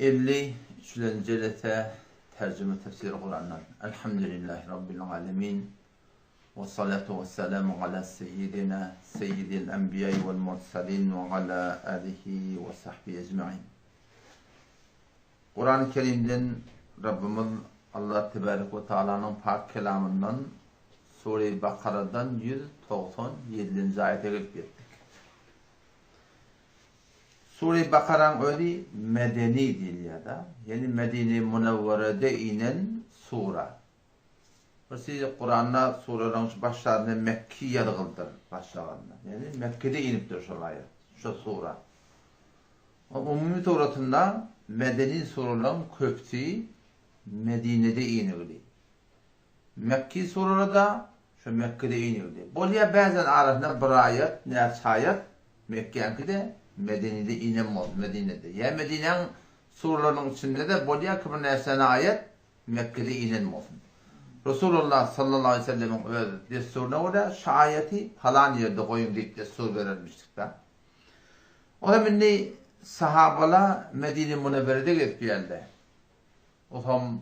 53-lenji jelese Terjime Tefsiri Kurandan. Elhamdülillahi Rabbil alemin. Ve salatu ve selamu ala seyyidina seyyidil enbiyai vel mursalin ve ala alihi ve sahbihi ecmain. Kur'an-ı Kerim'den Rabbimiz Allah Tebarek ve Teala'nın pak kelamından Sure-i Bakara'dan 197. ayete gelip gittik. Sure-i Bakaraň özi medeni diýilýär-de, ýagny Medine-i Munewwerede inen sura. Bir siz Kuranda suralaryň şu başlarynda Mekki ýazgylydyr başlaganda. Ýagny Mekgede inipdir şol aýat, şo sura. Umumy suratynda medeni suralaryň köpüsi Medinede inigli. Mekki suralary-da şo Mekgede inildi. Bolýar bäzän arasynda bir aýat, näçe aýat Mekgäňki-de Medenide inen boldy, Medinede. Ýa Medinäň suralarynyň içinde-de bolýar ki bir näçe sany aýat Mekgede inen bolsun. Resulullah sallallahu aleýhi we sellemiň öz dessuryna görä şu aýaty palan ýerde goýuň diýip dessur berermişdik-dä. Onam indi sahabalar Medine Munewwerede gezip ýörler. Otam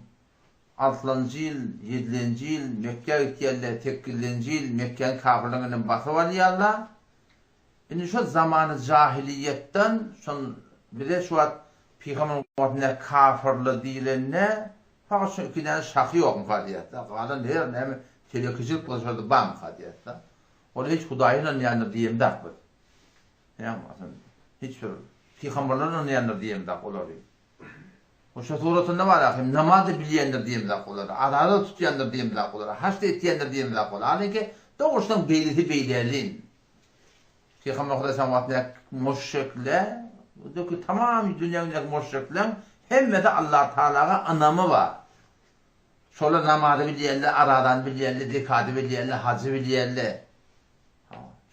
Altynjy ýyl, ýedilenji ýyl Mekgä gitýärler, sekizinji ýyl Mekgäni kafirleň elinden basyp alýarlar. Indi şo zamany jahiliýetden şon bize şu wagt pygamber wagtynda kafirler diýlende fakat şo iki däne şahy ýokmyka diýýäs-de, galan her näme telekeçilik bolsa şolda barmyka diýýäs-de. Ol hiç Hudaýa ynanýandyr diýemzok biz. Näme hiç bir pygamberlere ynanýandyr diýemzok olary. Şo suratynda bar ahym, namaz-da bilýändir diýemzak olara, araza tutýandyr diýemzak olara, haç-da etýändir diýemzak olara. Halyňky dogrusynyň beýlesi beýlälin. Pygamber Hudaý wagtynda müşrikler, döki tamam dünýäniň müşrikleň hemmesi Allah Tagalaga ynamy bar. Şolar namazy bilýärler, arazany bilýärler, zekady bilýärler, hajy bilýärler.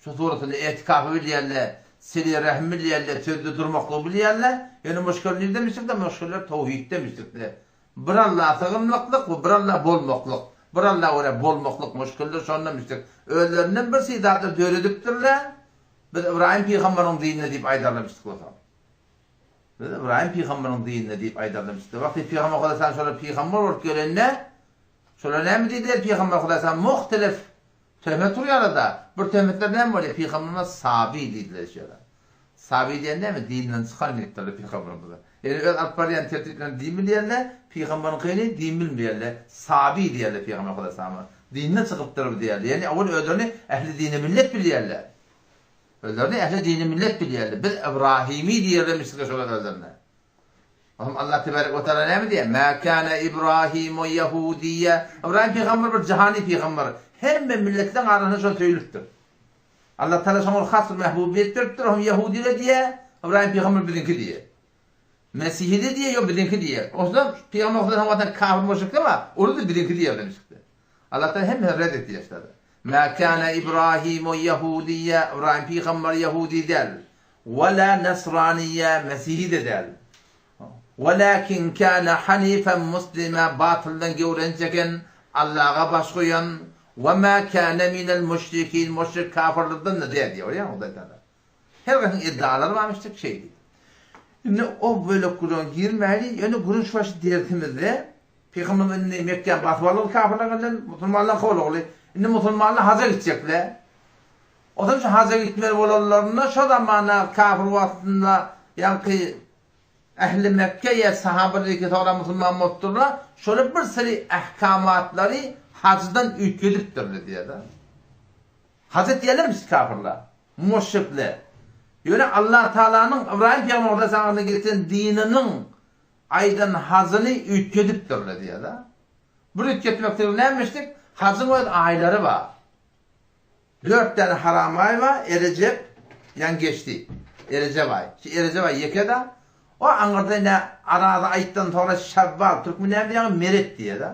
Şu suratynda etikafy bilýärler, sile rehim bilýärler, sözde durmaklygy bilýärler. Ýöne muşkil nirde müşrikde? Muşkiller towhidde müşrikde. Bir Allaha sygynmaklyk we bir Allaha bolmaklyk. Bir Allaha görä bolmaklyk muşkildir, şonda müşrik. Özlerinden bir şey zatlar döredipdirler. Biz Ybraýym pygambaryň dininde diýip aýdarlar müşrik bolsa. Biz Ybraýym pygamberiň dininde diýip aýdarlar müşrikler. Wagty pygamber Hudaý şolar pygamber bolup gelende, şolar näme diýdiler pygamber Hudaý muhtelif Töhmet urýarlar-da. Bir töhmetler näme bolýar? Pygamberimize saby diýdiler şeýle. Saby diýen näme? Dinden çykan diýipdirler pygamberimize. Ýöne öz alyp barýan tertiplerini din bilýärler, pygamberiňkini din bilmeýärler. Saby diýýärler pygamber Hudaýa Dinden çykypdyr bu diýýärler. Ýagny owal özlerini ähli dine millet bilýärler. Özlerini ähli dine millet bilýärler. Biz Ybrahymy diýerler müşrikler şolar özlerine. Oňa Allah tebarek we taala näme diýýär? Mä kana Ibrahimu ýahudiýýa. Ybraýym pygamber bir jahany pygamber. Hemme milletleriň arasynda şol söýlüpdir. Allah taala şoňa has bir mähbubiýet beripdir. Oňa ýahudiler diýýär, Ybraýym pygamber biziňki diýýär. Mesihide diýýär, ýok biziňki diýýär. Onsoň pygamber sallallahu aleyhi ve kafir müşrikler bar, olar da biziňki diýýär demişdi. Allah taala hemmesini red etdi ýaşlar. Mä kana Ibrahimu ýahudiýýa. Ybraýym pygamber ýahudi däl. Wala nasraniýa, mesihi-de däl. Walakin kana hanifen muslima, batyldan gewren çeken, Allaha baş goýan, we ma kana minel müşrikin, müşrik kafyrlardan-da däl diýýär, görýäňmi Hudaý Tagala. Her haýsynyň iddialary barmyşdyk şeý diýip. Indi o bölek gürrüňe girmäli, ýöne gürrüň şu başy dersimizde Pygamberimiz indi Mekgäni basyp aldy kafyrlar bilen, musulmanlar kowlugly. Indi musulmanlar haja gitjekler. Ozal şu haja gitmeli bolanlarynda şo zamanda kafir wagtynda ýaňky ähli Mekge ýa sahabalar iki soňra musulman bolupdyrlar, şolar bir seri ähkamatlary hajdan üýtgedipdirler diýýärler. Haj etýärlermiş kafirler, müşrikler. Ýöne Allah Tagalanyň Ybraýym pygamber Hudaý getiren dininiň aýdan hajyny üýtgedipdirler diýýärler. Bir üýtgetmekdigi nämişdik? Hajyň öz aýlary bar. Dört däne haram aý bar, Erejep, ýaňy geçdi. Erejep aý. Şu Erejep aý ýeke-de. O aňyrda ine Araza aýtdan soňra Şewwal, türkmen näme diýýär, Meret diýýär-de.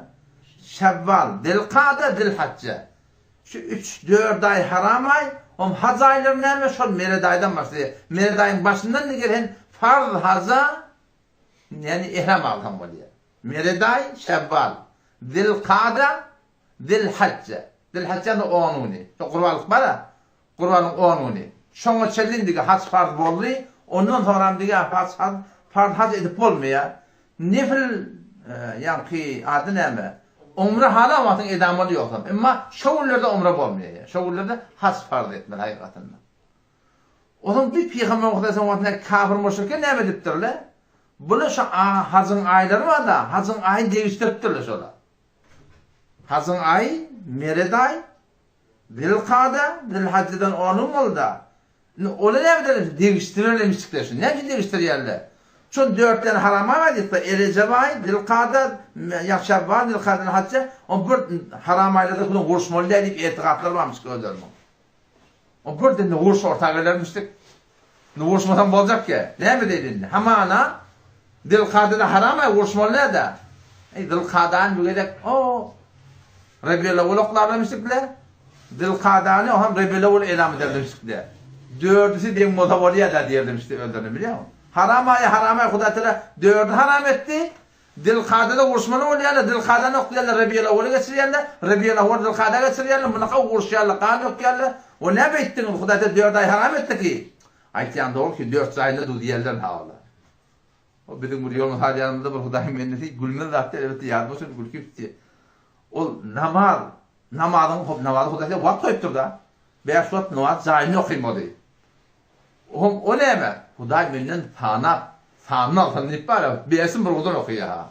Şewwal, Zilkada, Zilhajja. Şu üç, dört aý haram aý, oň haj aýlary näme, şol Meret aýdan başlaýar. Meret aýyň başyndan indi sen farz haja, ýagny ihram alsaň bolýar. Meret aý, Şewwal, Zilkada, Zilhajja. Zilhajjanyň on güni. Şo gurbanlyk bar-a, gurbanyň on güni. Şoňa çenli indiki haj farz boldy. Ondan soňram digi haj farz. Parz haj edip bolmaýar. Nefil ýaňky ady näme? Umra hala wagtyň edamaly ýogsam. Emma şo günlerde umra bolmaýar. Şo günlerde haj farz etmeli hakykatynda. Ozaň bir pygamber Muhammet wagtynda kafir müşrikler näme edipdirler? Bular şo hajyň aýlary bar-da, hajyň aýyny degişdiripdirler şolar. Hajyň aýy Meret aý, Zilkada, Zilhajjadan on gün boldy-da. Indi olar näme ederler? Degişdirerler emişdikler şuny. Näme üçin degişdirýärler? Şol dört däne haram aý bar diýipdir. Erejep aýy, Zilkada, ýa Şawwal, Zilkada, Zilhajja. O bir haram aýlarda kulyň uruşmaly däl diýip etigatlary barmyş özleriniň. O bir demde uruş orta gelermişdik. Indi uruşmasam boljak ýa. Näme edeýin indi? Hamana Zilkadada haram aý uruşmaly däl-dä. Eý Zilkadany bu gezek o Rebiulawwal oklarlamışdyk-le. Zilkadany o hem Rebiulawwal elam ederlemişdik-le. Dördüsi deň bolsa bolýa-da diýerlemişdi özlerine bilýäňmi? Haram aýy haram aý Hudaý Teala dördi haram etdi. Zilkadada uruşmaly bolýarlar, Zilkadany oklaýarlar, Rebiulawwaly geçirýärler, Rebiulawwaly Zilkada geçirýärler, munaka uruşýarlar, gan dökýärler. O näme etdiňiz, Hudaý Teala dört aý haram etdi ki. Aýtýan dogry ki, dört jaýynda duz ýerler ha olar. O biziň bir ýolumyz salýanymyzda bir Hudaýyň bendesi gülmez zat däl, elbetde ýadyma düşdi, gülki tutdy. Ol namaz, namazyň, namazy Hudaý Teala wagt goýupdyr-da. Bäş wagt namaz jaýynda okymaly. Ohm o näme? Hudaý menden sanap, sanyny alsyn diýip bar-a, bersin bir gudan okaýa-ha.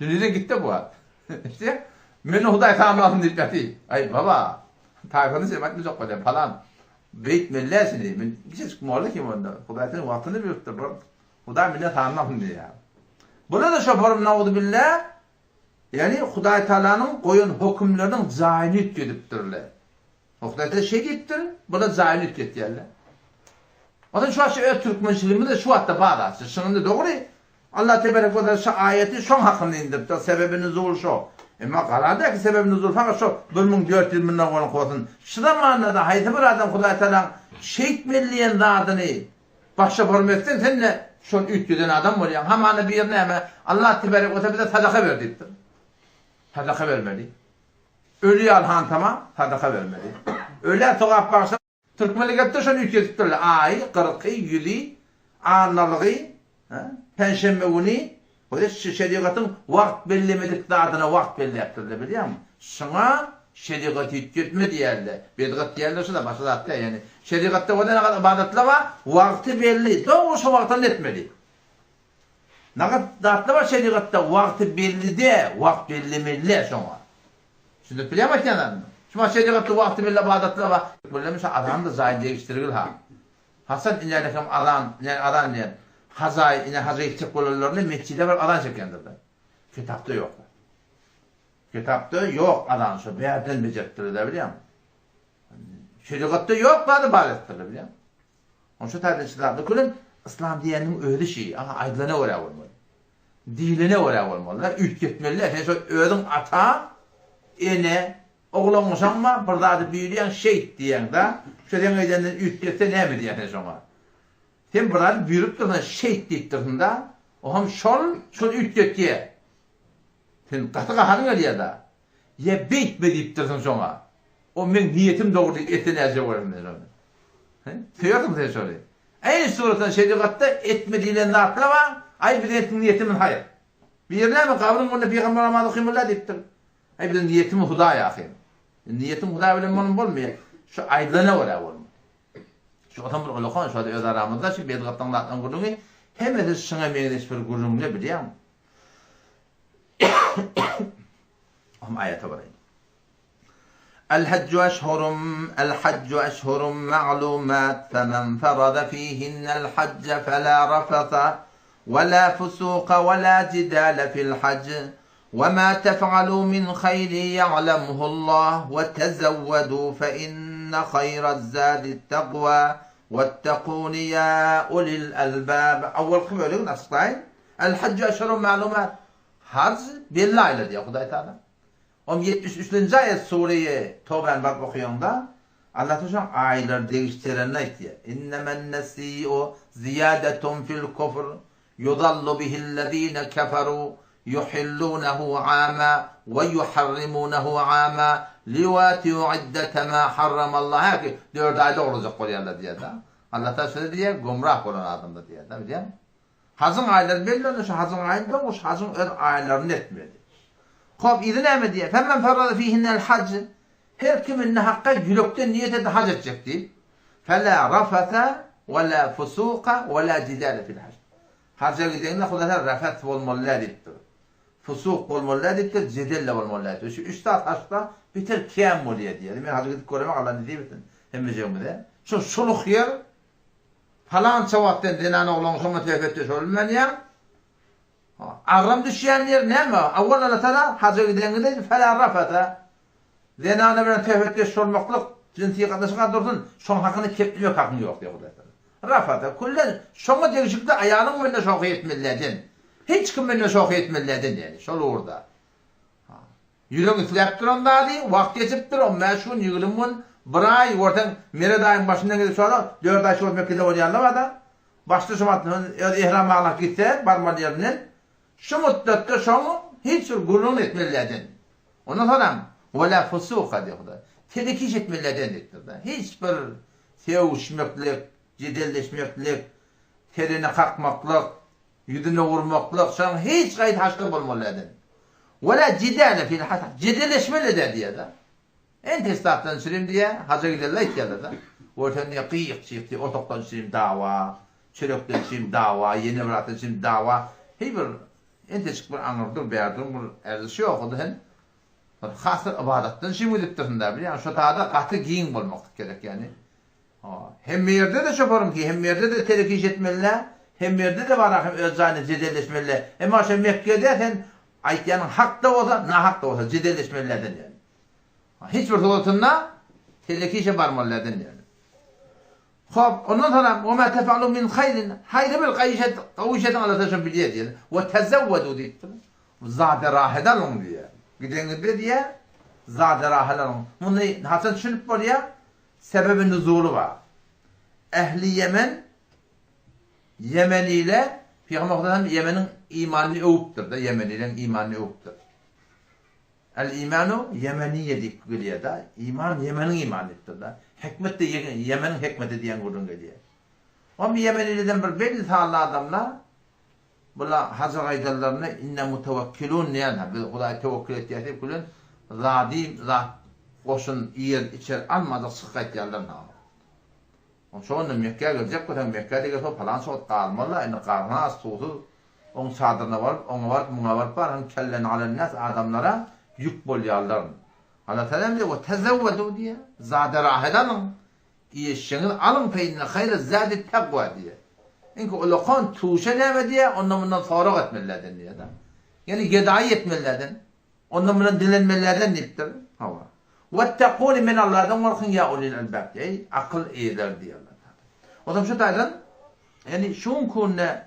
Dünýeden gitdi bu wagt. Eşidýäň? Menden Hudaý sanyny alsyn diýip ýaty. Aý, baba, taýpany sen aýtmajak bolýan, palan. Beýtmeli-dä şuny. Men kiçijik molla kim onda. Hudaý seniň wagtyny beripdir, bir Hudaý menden sanyny alsyn diýýär. Bular-da şoparym nauzubilla, ýagny Hudaý Tagalanyň goýan hökümleriniň jaýyny üýtgedipdirler. Hudaýda şeý diýipdir, bular jaýyny üýtgetýärler. Onsoň şu wagt şu öz türkmençiligimizde şu wagtda bar zat. Şuňda dogry Allah teberek we teala şu aýaty şoň hakynda indiripdir. Sebebi nuzul şo. Emma garada ki sebebi nuzul fakat şo 1400 ýyl mundan ozal bolsun. Şu zamanda-da haýsy bir adam Hudaý Tagalaň şeýtmeli diýen zadyny başa borum etseň sen-de şony üýtgeden adam bolýaň. Hamana biri näme Allah teberek we teala bize sadaka ber diýipdir. Sadaka bermeli. Öli ýaly hantama sadaka bermeli. Ölä sogap bagşa. Türkmenler gelipdir şony üýtgedipdirler. Aýy, gyrky, ýüzi, annalygy, penşenbe güni we şerigatyň wagt bellemedik zadyna wagt belläpdirler bilýäňmi? Şuňa şerigaty üýtgetme diýerler. Bedgat diýerler şuda başga zat däl ýagny. Şerigatda o nägat ybadatlar bar, wagty belli, dogry şo wagtynda etmeli. Nagat zatlar bar şerigatda wagty belli dä, wagt bellemeli dä şoňa. Düşündirip bilýäňmi aýtýan zadymy? Şuňa şerigatda wagty belli ybadatlar bar. Bilemin şu azany-da jaýyny degişdirgil ha. Haçan inälik hem azan, ine azan diýen, hajaý, ine haja gitjek bolanlarynda metjide baryp azan çekýändirler. Kitapda ýok. Kitapda ýok azan şo bärden bejeripdirler bilýäňmi? Şerigatda ýok zady bar etdirler bilýäňmi? Onşa taýdan çydaply külen yslam diýeniň özi şi, aha aýdylana görä bolmaly. Diýlene görä bolmaly-da, üýtgetmeli däl. Sen şo özüň ata, ene, oglangyşaňma bir zady buýurýaň şeýt diýýäň-da, şo seň edenden üýtgetse näme diýýäň sen şoňa? Sen bir zady buýrupdyrsyň, şeýt diýipdirsiň-da, oňam şol, şol üýtgetýär. Sen gaty gaharyň gelýär-da. Ýa beýtme diýipdirsiň şoňa. O meň niýetim dogry diýip etse näjek bolarsyň sen şony? He? Söýersiň sen şony. Eý suratdan şerigatda etme diýlen zatlar bar, aý biziň etdiň niýetimiz haýyr. Biri näme gabryň öňünde pygamber namaz okymyla diýipdir. Aý biziň niýetimiz Hudaý ahym. Niýetiň Hudaý bilen bolan bolmaýar. Şu aýdylana görä bolmaly. Şu otam bir ulakan şu öz aramyzda şu bedgatlaryň zatlaryň gürrüňi hemmesi şuňa meňzeş bir gürrüňle bilýäňmi? Hem aýata baraýyn. El-hajju eşhurum el-hajju eşhurum ma'lumat femen ferada fihinnel hajja fela rafasa we la fusuka we la jidale fil hajj we ma tef'alu min haýri ýa'lemhullah we tezewwedu fe inne haýraz zadi taqwa wettekuni ýa ulil albab. Awalky bölegini açyklaýyn. El-hajju eşhurum ma'lumat Haj belli aýlar diýýär Hudaý Taala. Om 73-nji aýat sureýi Tobäni baryp okaýaňda Allah Taala şoň aýlary degişdirenini aýtýar. Innemen nesi'u ziýadetun fil kufr yudallu bihillezine keferu yuhillunehu ama we yuharrimunehu ama liwatiu iddete ma harramallah. Häki dört aýda ogurlajak bolýarlar diýýär-de. Allah Taala şeýle diýýär, gümrah bolan adamlar diýýär-de, bilýäňmi? Hajyň aýlary belli onda şu hajyň aýyny dogry şu hajyň öz aýlaryny etmeli. Hop yzy näme diýýär? Femen farada fihinnel haj Her kim indi hakga ýürekden niýet edip haj etjek diýip. Fela rafasa we la fusuka we la jidale fil haj. Haja gideňde Hudaýa rafas bolmaly däl diýipdir. Fusuk bolmaly däl diýipdir, jedel-de bolmaly däl diýipdir. Şu üç zat haçda beter kän bolýar diýýär. Men haja gidip göremek Allah nesip etsin hemmejigimize. Şu şulyk ýer palança wagt sen zenan oglan şoňa söhbetdeş bolmanýaň. Agram düşýän ýer näme? Awwal Allah Taala haja gideňizde fela rafasa Zenana bilen söhbetdeş bolmaklyk, jynsy gatnaşyk dursun, şoň hakyny keplemek hakyň ýok diýýär Hudaý Taala. Rafasa küllen şoňa degişlikde aýalyň bilen şohy etmeli däl. Hiç kim bilen şohy etmeli däl ýani şol ugurda. Ýürek isläp duran zady, wagt geçipdir, on bäş gün, ýigrimi gün, bir aý, görseň, meret aýyň başyndan gidip şola, dört aý şol Mekgede bolýanlar bar-da. Başda şu wagt öz ehram baglap gitse, barmaly ýerinden, şu mutdatda şoň hiç bir gürrüňini etmeli däl. Ondan soňam, Ve lâ fusuka diýýär Hudaý. Telek iş etmeli däl diýipdir-de. Hiç bir sögüşmeklik, jedelleşmeklik, teline kakmaklyk, Ýüzüne urmaklyk, şonuň hiç haýsy haçda bolmaly däl. Ve la jidale fil hac, jedeleşmeli däl diýýär-de. Entek zatdan çürim diýýär, haja gidenler aýtýarlar-da. Görseň diýýär, gyýyk-çyýyk diýýär, otagdan çürim dawa, çörekden çürim dawa, ýene bir zatdan çürim dawa. Heý bir entejik bir aňyrdyr, bärdir bir erzişi ýok, o-da hem bir has bir ybadatdan çürim gidipdirsin-dä, bilýäňmi? Şo tada gaty giň bolmaklyk gerek ýagny. Hemme ýerde-de şoparyňky, hemme ýerde-de telek iş etmeli-dä, hemme ýerde-de bar hem öz jaýynda jedelleşmeli-dä. Emma şo Mekgede sen aýtýanyň hak-da bolsa, nahak-da bolsa jedelleşmeli dälden ýaly. Hiç bir suratynda telek işe barmaly dälden ýaly. Hop, ondan soňra we ma tef'alu min haýrin, haýry bir gaý iş et, gowy iş ediň Allah taala şony bilýär diýýär. We tezewwedu diýipdir. Zade rahat alyň diýýär. Gideňizde diýýär, zade rahat alyň. Muny haçan düşünip bolýar? Sebebi nuzuly bar. Ähli Ýemen Ýemenile Pygamber Hudaý Ýemeniň imanyny öwüpdir-de, Ýemenileň imanyny öwüpdir. El imanu Ýemeniýe diýip gelýär-de, iman Ýemeniň imany diýipdir-de. Hikmet de Ýemeniň hikmeti diýen gürrüň gelýär. Oňa Ýemenileden bir belli sanly adamlar Bula haja gaýdanlarynda inna mutawakkilun diýen, biz Hudaýa tewekkül etýäs diýip gülen zady zat goşun iýer içer almajak çykyp gaýtýarlar name. Şonda Mekgä geljek bolsaň Mekgä-de gelseň palança wagt galmaly-la indi garny aç suwsuz oň çadyryna baryp oňa baryp muňa baryp bar hem kellen alennas adamlara ýük bolýarlar. Allah Tagala diýýär we tezewwedu diýýär zada rahat alyň Eşegiňizi alyň fe inne haýra zadi takwa diýýär. Iňki ulakan tuşa näme diýýär, ondan mundan sorag etmelilerden diýýär-de. Ýagny gedaýy etmelilerden, ondan mundan dilenmelilerden diýipdir. Hawa. Wettekuni men Allahdan gorkuň ýa ulil albab diýýär. Eý akyl eýeleri diýýär Allah Taala. Onsoň şu taýdan ýagny şu günki günde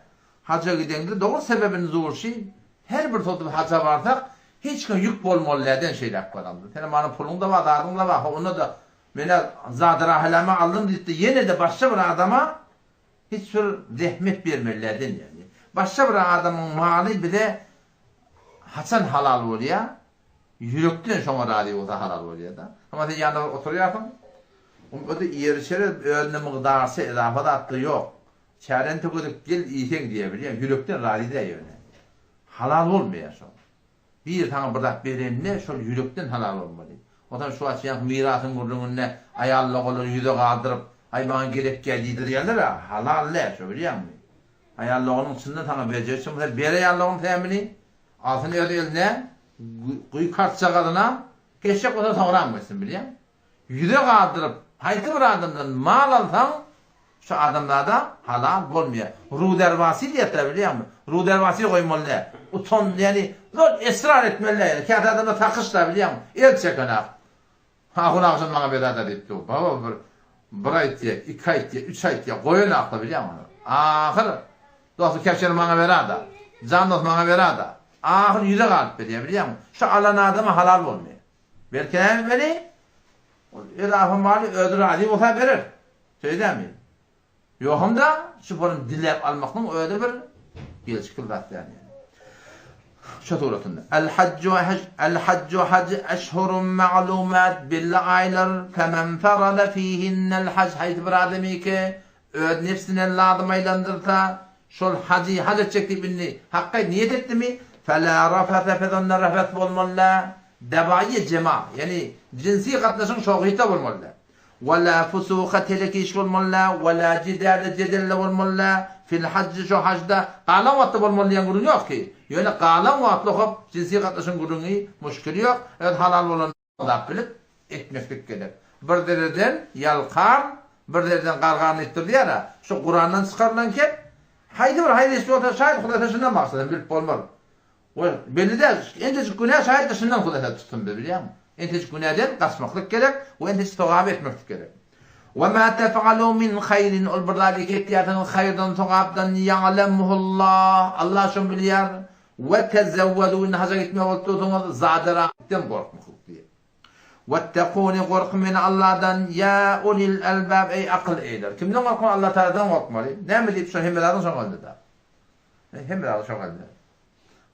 haja gideňde dogry sebebini zurşy her bir sotup haja barsak hiç kime ýük bolmaly dälden şeýläk baramda. Senem manyň puluň-da bar, zadyň-da bar, onda-da Menä zadyrahelame aldym diýipdi, ýene-de başga bir adama hiç bir zähmet bermeli dälden ýagny. Başga bir adamyň maly bize haçan halal bolýar? Ýürekden şoňa razy bolsa halal bolýar-da. Emma sen ýanyna baryp oturýarsyň, o-da iýer-içer özünde mygdarça ezafa zat-da ýok. Çäräni tökedip gel iýseň diýebilýär, ýürekden razy däl ýöne. Halal bolmaýar şo. Biri saňa bir zat berende şol ýürekden halal bolmaly. Onsoň şu wagt ýaňky mirasyň gürrüňinde aýallar olary ýüze galdyryp, aý maňa gerekýä diýdirýärler-ä, halal däl şo bilýäňmi? Aýallygynyň çyndan saňa berjegi çyn bolsa ber aýallygyny tämini, alsyn öz eline, guý kartjagazyna, geçjek bolsa soňram geçsin bilýäň. Ýüze galdyryp, haýsy bir adamdan mal alsaň, şu adamzada halal bolmaýar. Ruderwasi diýýärler bilýäňmi? Ruderwasi goýmaly däl. Utan, ýagny zol esrar etmeli däl. Ýagny käte adamlar takyşlar bilýäňmi? El çekenak. Ahun agşam maňa berada diýip dur. Baba bir bir aýtýar, iki aýtýar, üç aýtýar, goýanakda bilýäňmi ony? Ahyr dosty kepjeni maňa berada. Jan dost maňa berada. Ahyr ýüze galyp berýär bilýäňmi? Şu alan adama halal bolmaýar. Belki näme etmeli? Ol ezafa maly özi razy bolsa berer. Şeýdämi? Ýogsam-da şu puluny diläp almaklygyň özi bir gelşikli zat däl ýaly. Şu suratynda. El hajju haj el hajju haj eşhurun ma'lumat belli aýlar femen farada fihinnel haj haýsy bir adam ki öz nefsine lazym aýlandyrsa. Şol hajy haj etjek diýip indi hakga niýet etdimi, Felâ rafese pes onda rafes bolmaly däl, dabaýy jema, ýagny jynsy gatnaşygyň şogyta bolmaly däl. We lâ fusuka telek iş bolmaly däl, we lâ jidâle jedel-de bolmaly däl, fil hajji şo hajda galan wagtda bolmaly diýen gürrüň ýok ki. Ýöne galan wagtda hop jynsy gatnaşygyň gürrüňi muşkili ýok, öz halal bolan. Zat bilip etmeklik gerek. Bir dereden ýalkan, bir dereden gargan diýipdir diýýär-ä. Şu Kurandan çykarylan kep, haýsy bir haýyr iş bolsa şaýat Hudaý şundan maksat bilip bolmaz. We belli däl, entejik günä şaýat şundan Hudaý tutsun biz bilýäňmi? Entejik günäden gaçmaklyk gerek we entejik sogap etmeklik gerek. We ma tef'alu min haýrin ol bir zat etýärsiňiz haýyrdan sogapdan ýa'lemuhullah Allah şony bilýär. We tezewwedu indi haja gitmek bolup dursuňyz zada-rahmetden gorkmaklyk diýip. Wettekuni gorkuň meni Alladan ýa ulil elbab eý akyl eýeleri. Kimden gorkmaly Allah Tagaladan gorkmaly. Näme diýip şo hemme zadyň şoň elinde. Hemme zadyň şoň elinde.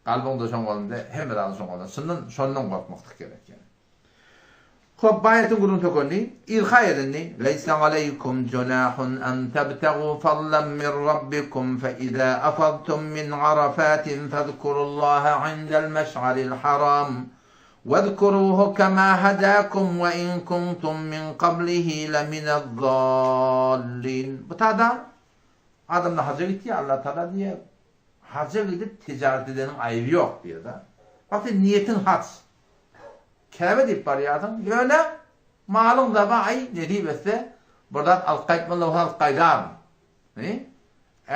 Kalbyň-da şoň elinde, hemme zadyň şoň elinde. Şundan şondan gorkmaklyk gerek ýani. Hop, baýatyň gürrüň tökenli, ylha edindi, Leýse aleýkum junahun an tebtegu fadlan min Rabbikum fe iza afadtum min Arafatin fezkurullaha indel meş'aril haram wezkuruhu kema hedakum we in kuntum min kablihi leminez-zallin. Bu tada adamlar haja gitýär, Allah Tagala diýýär, haja gidip tijaret edeniň aýyby ýok diýýär-de. Bak sen niýetiň haj. Käbe diýip barýarsyň, ýöne malyň zaba aý nesip etse bir zat alyp gaýtmaly bolsa alyp gaýdaryn. He?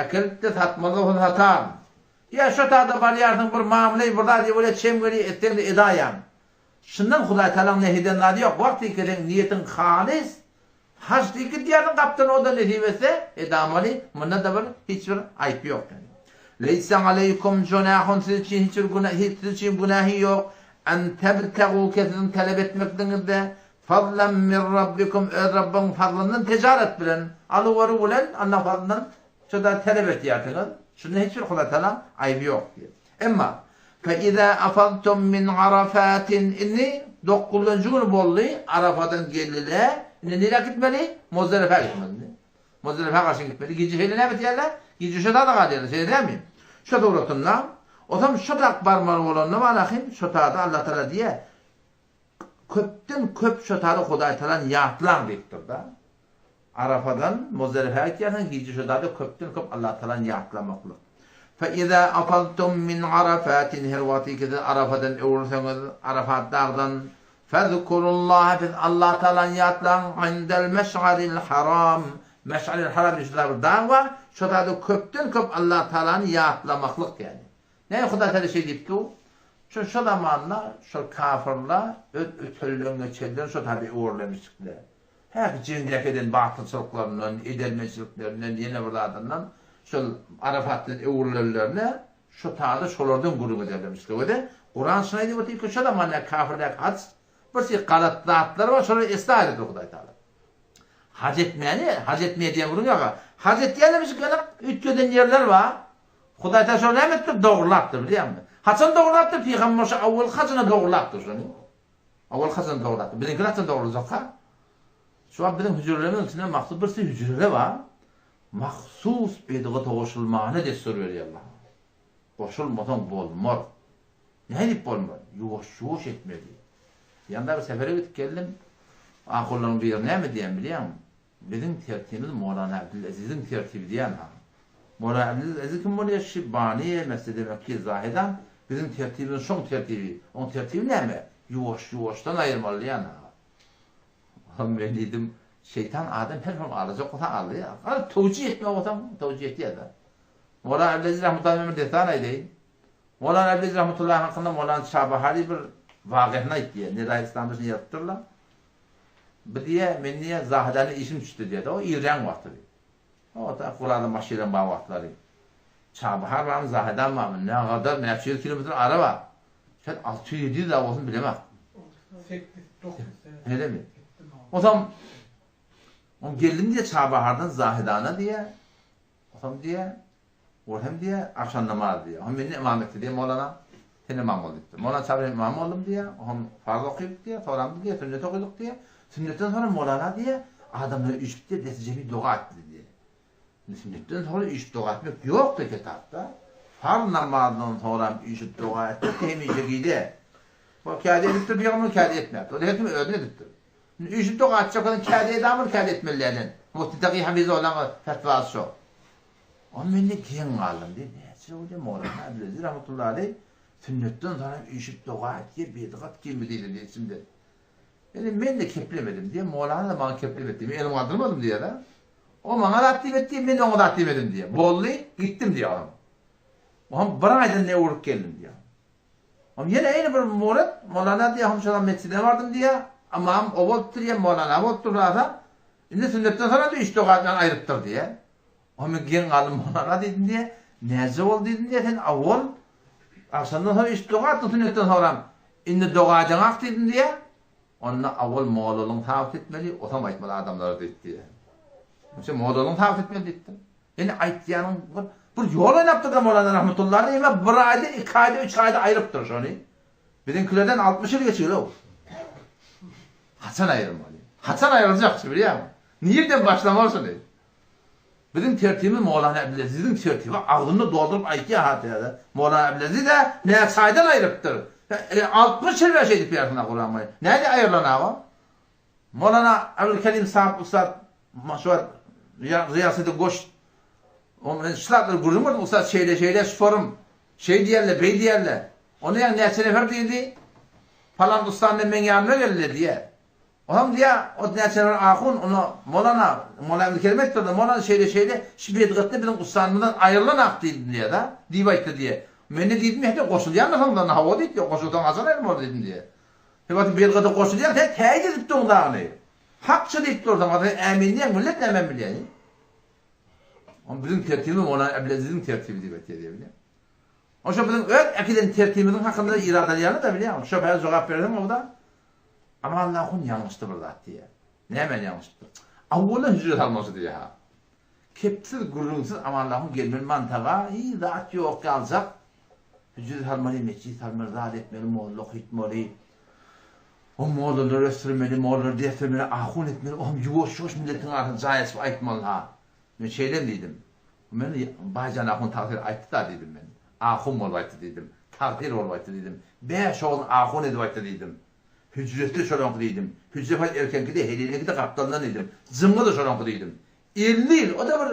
Äkelip-de satmaly bolsa sataryn. Ýa şo tada barýarsyň bir mamlaý bir zat ýa bolýa çem gelýär etseň-de edaýaň. Şundan Hudaý Tagalaň nehy eden zady ýok. Wagt diýip niýetiň halys Haj diýip gidýärsiň gapdan oda nesip etse edamaly munda-da bir hiç bir aýp ýok ýani. Leýse aleýkum junahun siz üçin hiç bir günä hiç siz üçin günähi ýok an tebtegu ke siziň talap etmekligiňizde fazlan min rabbikum öz Rabbyň fazlyndan tejaret bilen alyweru bilen Allaň fazlyndan şoda talap etýärsiňiz şunda hiç bir Hudaý Tagalaň aýby ýok diýip. Emma, Fe izâ afadtum min Arafatin, indi dokuzynjy gün boldy, Arafadan geldiler, indi nirä gitmeli? Muzdelifä gitmeli indi. Muzdelifä garşy gitmeli. Gije şeýle näme etýärler? Gije şo tada galýarlar, şeýle dälmi? Şo suratynda, otam şo tak barmaly bolanda barahym, şo tada Allah Tagala diýýär, Köpden köp şo tada Hudaý Tagalany ýatlaň diýipdir-de. Arafadan Muzdelifä gitýärsiň, gije şo zada köpden köp Allah Tagalany ýatlamaklyk. Fe iza afadtum min Arafatin her wagty ki siz Arafadan öwrülseňiz, Arafat dagdan, fezkurullaha siz Allah Tagalany ýatlaň indel meş'aril haram, Meş'aril haram diýip şo zada bir dag bar, şo zada köpden köp Allah Tagalany ýatlamaklyk ýagny. Näme Hudaý Tagala şeý diýipdi? Şo şo zamanda şol kafyrlar öz ötenlerini geçenlerini şo zada öwrülemişdikler. Häki jeňdäki eden batyrçylyklaryndan, edermençiliklerinden, ýene bir zadyndan şol Arafatdan öwrülenlerine şu taýda şolardan gürrüň ederlermişler. Wede Kuran şuny aýdyp otyr ki, şo zamandaky kafirlerdäki haç bir şey galat zatlar bar, şolary esla edipdir Hudaý Tagala. Hac etmäni, hac etmeýär diýen gürrüň ýok. Hac etýärlermiş gene üýtgeden ýerler bar. Hudaý Tagala şony näme etipdir? Dogrulapdyr, bilýäňmi? Haçan dogrulapdyr? Pygamber şo awwal hajyna dogrulapdyr şony. Owal haçan dogrulapdyr? Biziňkiler haçan dogruljakka? Şu wagt biziň hüjrelerimiziň içinde mahsus bir sürü hüjreler bar. Mahsus bedgata goşulmana dessur berýärler. Goşulmasaň bolmaz. Nädip bolmaz? Ýuwaş-ýuwaş etmeli. Ýanda bir sefere gidip geldim. Ahunlaryň biri näme diýýän bilýäňmi? Biziň tertibimiz Mowlana Abdyleziziň tertibi diýýän ha. Mowlana Abdyleziz kim bolýar? Şi bani Mesjidi Mekki Zahidan biziň tertibimiz şoň tertibi. Oň tertibi näme? Ýuwaş ýuwaşdan aýyrmaly diýýän ha. Onsoň men diýdim, şeýtan adam her hal alajak bolsa alýar. Garaz towjih etmek bolsaň towjih etýär-de. Mowlana Abdyleziz rahmetullahi men bir dessan aýdaýyn. Mowlana Abdyleziz rahmetullahi hakynda Mowlana Çabahary bir wagysyny aýtýar. Nedaýy Yslamda şuny ýazypdyrlar. Bu diýýär, men diýýär, Zahydanda işim düşdi diýýär-de, o irräň wagty. O ta Kurada maşynam bar wagtlary. Çabahar barmy, Zahydan barmy, nägadar, näçe ýüz kilometr ara bar. Şeýt 600-700 zat bolsun bilemok. 8, 9 Şeýlemi? Onsoň, on geldim diýýär Çabahardan Zahydana diýýär. Otam diýýär, ol hem diýýär, agşam namazy diýýär. Ohm meni ymam etdi diýýär Molana. Sen ymam bol diýipdir. Molana çagyryp men ymam boldum diýýär. Ohm farz okyp diýýär, soram diýýär, sünnet okydyk diýýär. Sünnetden soňra Molana diýýär, adamlar üýşüp diýýär, desti jemi doga etdi diýýär. Indi sünnetden soňra üýşüp doga etmek ýokdy kitapda. Farz namazyndan soňram üýşüp doga etmek hemişe gide. Ol käde edipdir pygamber, käde etmäpdir. Ol her kim özüne edipdir. Indi üýşüp doga etjek bolsaň käde edamyl, käde etmeli däl. Mufti Taky Hafizullah fetwasy şo. Ony men-de geň galdym diýip, näçe bolýar Mowlana Abdülaziz rahmetullahi aleý sünnetden soňra üýşüp doga etýär, bidgat kimmi diýdim diýip içimden. Indi men-de keplemedim diýýär, Mowlana-da maňa keplemedi diýýär, men elimi galdyrmadym diýýär-de. O maňa zat diýmedi diýýär, men-de oňa zat diýmedim diýýär. Boldy, gitdim diýýär olam. Olam bir aýdan ne urup geldim diýýär. Olam ýene eýni bir muret, Mowlana diýýär, hom şolam mesjide bardym diýýär, ymam o bolupdyr diýýär, Mowlana bolupdyr rasa. Indi sünnetden soňra-da üç doga etmän aýrypdyr diýýär. O men geň galdym Mowlana diýdim diýýär, näce boldy diýdim diýýär, sen awwal agşamdan soň üç doga etdiň sünnetden soňram, indi doga edeňak diýdim diýýär. Onda awwal mollalygyňy sabyt etmeli, osam aýtmaly adamlara diýip diýýär. Sen mollalygyňy sabyt etmeli diýipdir. Indi aýtýanyň bir bir ýol oýnapdyr-da Mowlana Rahmetullahi aleýh, emma bir aýda, iki aýda, üç aýda aýrypdyr şony. Biziňkilerden 60 ýyl geçigil-ow. Haçan aýyrmaly? Haçan aýryljakçy bilýäňmi? Nirden başlamaly şony? Biziň tertibimiz Mowlana Abdyleziziň tertibi agzyny dolduryp aýtýar ha täze. Mowlana Abdyleziz-ä näçe aýdan aýrypdyr. 60 ýyl bäri şeýdip ýarsyn-a Gurbanguly. Nädip aýrylan aga? Mowlana Abdulkerim sahip ussat şu wagt Riýasede goş Oň bilen şu zatlary gürrüň berdim ussat şeýle şeýle şu forum şeý diýerler beý diýerler. Onda ýaňy näçe nefer diýdi. Palan ussan meň ýanyma geldi diýýär. Olam diýýär, ot näçe bir ahun, ony Molana, Mola Abdykerim aýtdyr-da, Molana şeýle-şeýle, şu bedgatda biziň ussanymyzdan aýrylan-ak diýdim diýýär-de, diýip aýtdy diýýär. Men-de diýdim, hä, goşulýan-da soňdan, hawa diýdi, goşulsaň haçan aýrylmaly diýdim diýýär. Sen wagty bedgata goşulýaň, sen täýit edip durň dagyny. Hakça diýip dursaň, a sen ämin diýýäň, millet nämem bilýär. Oň biziň tertibimiz Molana Abdylaziziň tertibi diýip aýtýar diýýär, bilýäňmi? Oşo biziň öz äkiden tertibimiziň hakynda irad alýarlar-da, bilýäňmi? Şo jogap berseň o-da. Aman ahun ýalňyşdy bir zat diýýär. Nämäni ýalňyşypdyr? Awwala hüjre salmalyşy diýýär-ha. Kepsiz, gürrüňsiz Aman ahun gelmeli mantaga, hiý zat ýok ýaljak. Hüjre salmaly, metjit salmaly, zat etmeli, molla okytmaly. O mollalary ösdürmeli, mollalary ders bermeli, ahun etmeli, ohm ýuwaş-ýuwaş milletiň arasynda jaý açyp aýtmaly-ha. Men şeýlem diýdim. Men Baýjan ahun tagsyr aýtdy-da diýdim men. Ahun bolup aýtdy diýdim. Tagsyr bolup aýtdy diýdim. Bäş ogluny ahun edip aýtdy diýdim. Hüjresi-de şolaňky diýdim. Hüjre paý erkeňki-de, Heliliňki-de gapdalyndan diýdim. Jyňňy-da şolaňky diýdim. 50 ýyl, o-da bir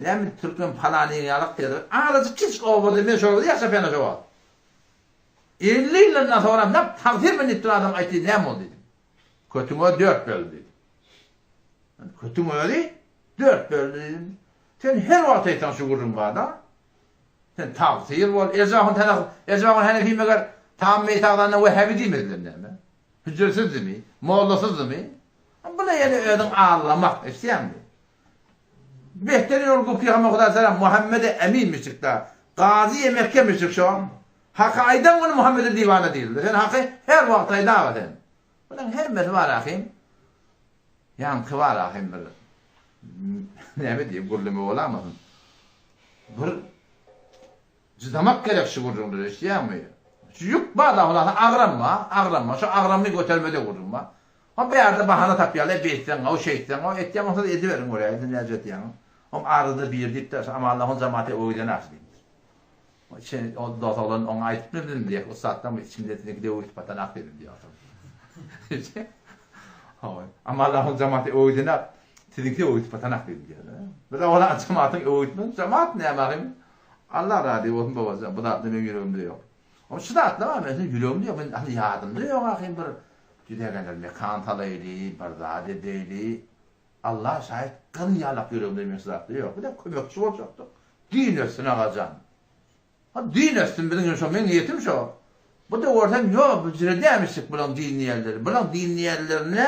näme türkmen palanyň ýalak diýerler. Azajyk kiçijik obada men şol obada ýaşap ýaňa şo wagt. 50 ýyldan soňram nap tagsyr men diýip duran adam aýtdy, näme boldy diýdim. Kötüň özi dört böldi diýdim. Kötüň özi dört böldi diýdim. Sen her wagt aýtsaň şu gürrüň bar-da. Sen tagsyr bol. Erjahun Tenah, Erjahun Hanefi meger tam meýtagdandan Wehhabi diýmediler näme? Hüjresizdimi? Mollasyzdymy? Bula ýene özüň allamak, eşidýäňmi? Behterin ol bu pygamber Hudaý salam Muhammede emin müşrikda. Gazy Mekke müşrik şo. Haky aýdan güni Muhammede diwana diýildi. Sen haky her wagt aýdaga sen. Bulaň hemmesi bar ahym. Ýaňky bar ahym bir näme diýip gürleme bolamasyn. Bir jydamak gerek şu gürrüňlere eşidýäňmi? Şu ýük bar da hulasa agram bar, agram bar. Şu agramly götermede gürrüň bar. Ha bu ýerde bahana tapýarlar, beýtseň, o şeýtseň, o etýäň bolsa ediberiň görýär, indi näce etýäň. Oň arada bir diýipdir, şu Amanlahyň jamaty öwgeden aç diýipdir. Şeý, o dos oglan oňa aýdyp bildim diýýär, ussatdan bu içimde siziňki döwülip batanak dedim diýýär. Hawa. Amanlahyň jamaty öwgeden aç, siziňki öwgüp batanak dedim diýýär. Biz ola jamatyň öwgütmez, jamaat näme ahym? Allah razy bolsun babajan, bu zatlar meň ýüregimde ýok. Oň şu zatlar bar, men ýüregimde ýok, men hany ýadymda ýok ahym bir Düzägenler mekan salaýly, bir zat edeýli. Allah şaýat gyl ýalak ýüregimde men şu zatlar ýok. Bir de kömekçi boljakdyk. Din össün agajan. Ha din össün biziň şo meň niýetim şo. Bu da görsem ýok bu jire dämişik bulaň din diýenleri. Bulaň din diýenlerine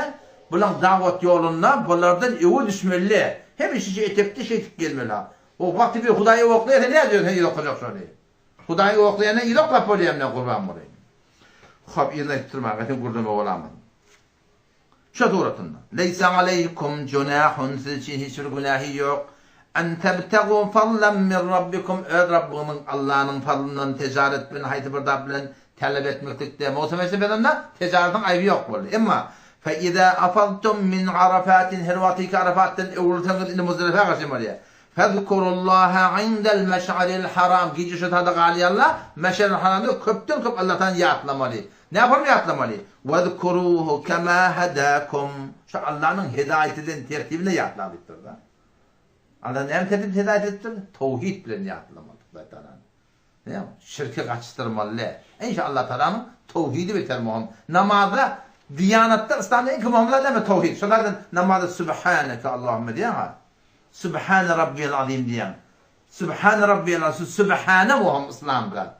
bulaň dawat ýolunda bulardan öwe düşmeli. Hemişe şu etekde şeýtip gezmeli ha. O wagty bir Hudaý oklaýa sen nädip sen ýyl okajak şony. Hudaý oklaýana ýyl oklap bolýar men Gurbanguly. Hop yzyna aýdyp durmaň sen gürleme bolamyň. Şu suratynda. Leýse aleýkum junahun siz üçin hiç bir günähi ýok. En tebtegu fadlan min rabbikum öz Rabbyňyzyň Allanyň fazlyndan tejaret bilen haýsy bir zat bilen talap etmeklikde Musa Mesih onda tejaretiň aýby ýok boldy. Emma fe iza afadtum min arafatin her wagtyky Arafatdan öwrülseňiz indi Muzdelifä garşy bolýar. Fezkurullaha indel meş'aril haram. Gije şu tada galýarlar. Meş'aril haramda köpden köp Allahdan ýatlamaly. Näme ýatlamaly? Wezkuruhu kema hedakum. Şu Allahnyň hidaýet eden tertibini ýatlaň diýipdir-de. Allah näme tertip hidaýet edipdir? Towhid bilen ýatlamaly Hudaý Tagalany. Näme? Şirki gaçdyrmaly däl. Enşa Allah Tagalanyň towhidi beter möhüm. Namazda, diýanatda, yslamda iň möhüm zat näme? Towhid. Şo zaten namazda Sübhaneke Allahümme diýýäň-ä. Sübhane Rabbiyel Azim diýýäň. Sübhane Rabbiyel Azim. Sübhane möhüm yslamda.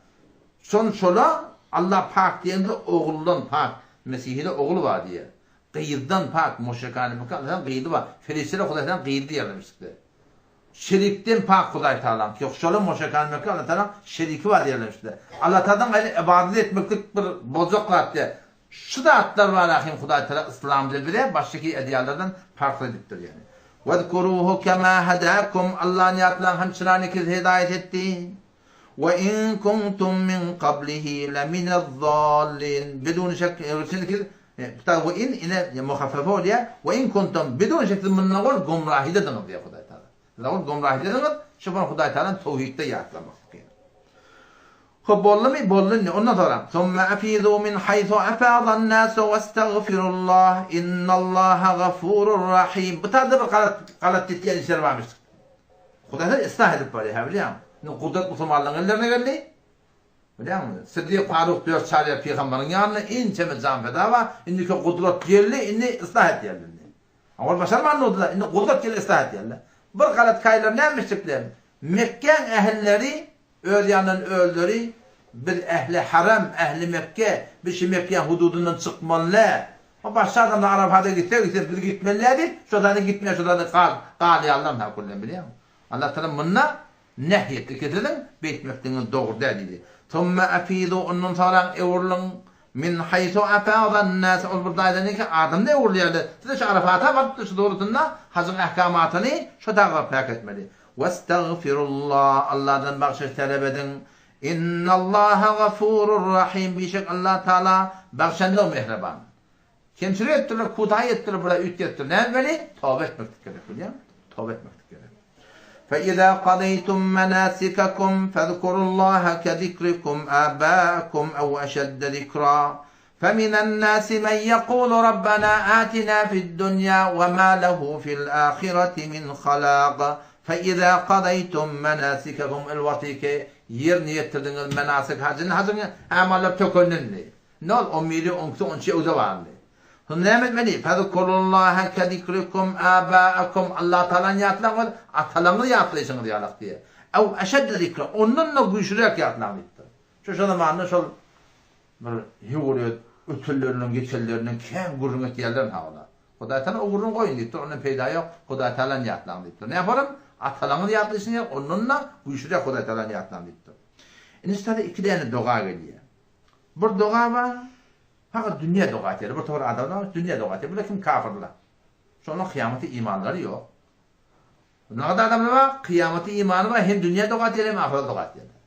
Şon şola Allah pak diýende oguldan pak. Mesihide ogul bar diýýär. Gyzdan pak, muşrikany Allahyň gyzy bar. Ferişdeler Hudaýdan gyzy diýerler müşrikler. Şerikden pak Hudaý Tagalaň. Ýok, şolar muşrikany Mekke Allah Tagalaň şeriki bar diýerler müşrikler. Allah Tagaladan gaýry ybadat etmeklik bir boljak zat däl. Şu zatlar bar ahim Hudaý Tagala yslamda bize başgaky edýanlardan parhly edipdir ýani. Wezkuruhu kema hedakum Allany ýatlaň hem çynany ki hidaýat etdi. We in kuntum min qablihi leminez-zallin. Bidun şek siz we in ine muhaffefe bolýar. We in kuntum bidun şek siz mundan ol gumrahydadyňyz diýýär Hudaý Taala. Siz ol gumrahydadyňyz, şu bir Hudaý Taalany towhidde ýatlamaklyk ýaly. Hop boldumy? Boldy indi. Ondan soňra Summa afizu min haýsu afadan-nasu wastagfirullah innallaha gafurur rahim. Bu taýda bir galat galat etýän işler barmyş. Hudaý yslah edip barýar, hä bilýäňmi? Indi gudrat musulmanlaryň ellerine geldi. Bilýäňmi? Siddik Faruk dört çaryýar pygamberiň ýanynda ençeme janfeda bar. Indiki gudrat geldi, indi yslah edýärler indi. Owal başarman durdular, indi gudrat geldi yslah edýärler. Bir galat kaýlar nämişdikler? Mekgäň ähilleri öz ýanyndan özleri biz ähli haram, ähli Mekge, biz şu Mekgäň hududyndan çykmaly däl. O başga adamlar Arafada gitse gitse biz gitmeli däl diýip, şo zada gitmeýär, şo zada gal, galýarlar ha kullen bilýäňmi? Allah Taala munda nehy etdi ki siziň beýtmekligiňiz dogry däl diýdi. Summa afizu ondan soňra öwrüliň min haýsu afadan nas ol bir daýdan ki adamda öwrülýärler. Siz şu Arafata baryp şu dogrusynda hajyň ahkamatyny şo dagda päk etmeli. Westagfirullah Allahdan bagşyş talap ediň. Innallaha gafurur rahim bişek Allah Taala bagşandyr mähriban. Kemçilik etdiler, kutaý etdiler, bura üýtgetdiler. Näme etmeli? Toba etmeklik gerek, bilýäňmi? Toba etmeklik gerek. Fe iza qadaytum manasikakum fezkurullaha kezikrikum abaakum ew eşedde zikra. Feminen nasi men yekulu rabbena atina fid dunya ve ma lehu fil ahireti min halak. Fe iza qadaytum manasikakum el wagtyky ýerine ýetirdiňiz menasik hajyny hajyň amallar tökenildi. Nol on biri on ikisi on üçi öwde bardy. Soň näme etmeli? Fezkurullaha kezikrikum abaakum Allah Taalany ýatlaň atalaryňyzy ýatlaýşyňyz ýalak diýýär. Ew eşedde zikra ondan-da güýçlüräk ýatlaň diýipdir. Şu şo zamanda şol bir höwürýet ötenlerinden geçenlerinden kän gürrüň etýärler ha olar. Hudaý Taala o gürrüňi goýuň diýipdir, ondan peýda ýok, Hudaý Taalany ýatlaň diýipdir. Näme bolam? Atalaryňyzy ýatlaýşyňyz ýaly ondan-da güýçlüräk Hudaý Taalany ýatlaň diýipdir. Indi şu taýda iki däne doga gelýär. Bir doga bar, fakat dünýä doga etýärler. Bir topar adamlar bar, dünýä doga etýär. Bular kim? Kafirler. Şonuň kyýamata imanlary ýok. Nagada adamlar bar, kyýamata imany bar, hem dünýä doga etýärler, hem ahyrete doga etýärler.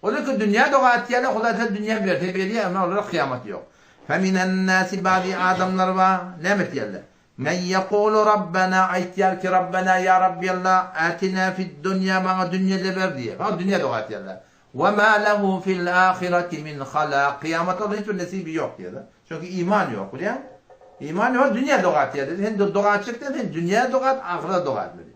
Olar ki dünýä doga etýärler, Hudaý Taala dünýäni berse berýär, emma olara kyýamat ýok. Feminen-nasi bazy adamlar bar, näme etýärler? Men ýekulu Rabbena aýtýar ki Rabbena ýa Rabbi Allah, atina fid-dunýa maňa dünýede ber diýýär. Fakat dünýä doga etýärler. Ve ma lehu fil ahireti min halak. Kyýamatda onuň hiç bir nesibi ýok diýýär. Çünki iman ýok, bilýäňmi? Iman ýok, dünýä doga etýär. Sen doga etjek däl, sen dünýä doga et, ahyrete doga etmeli.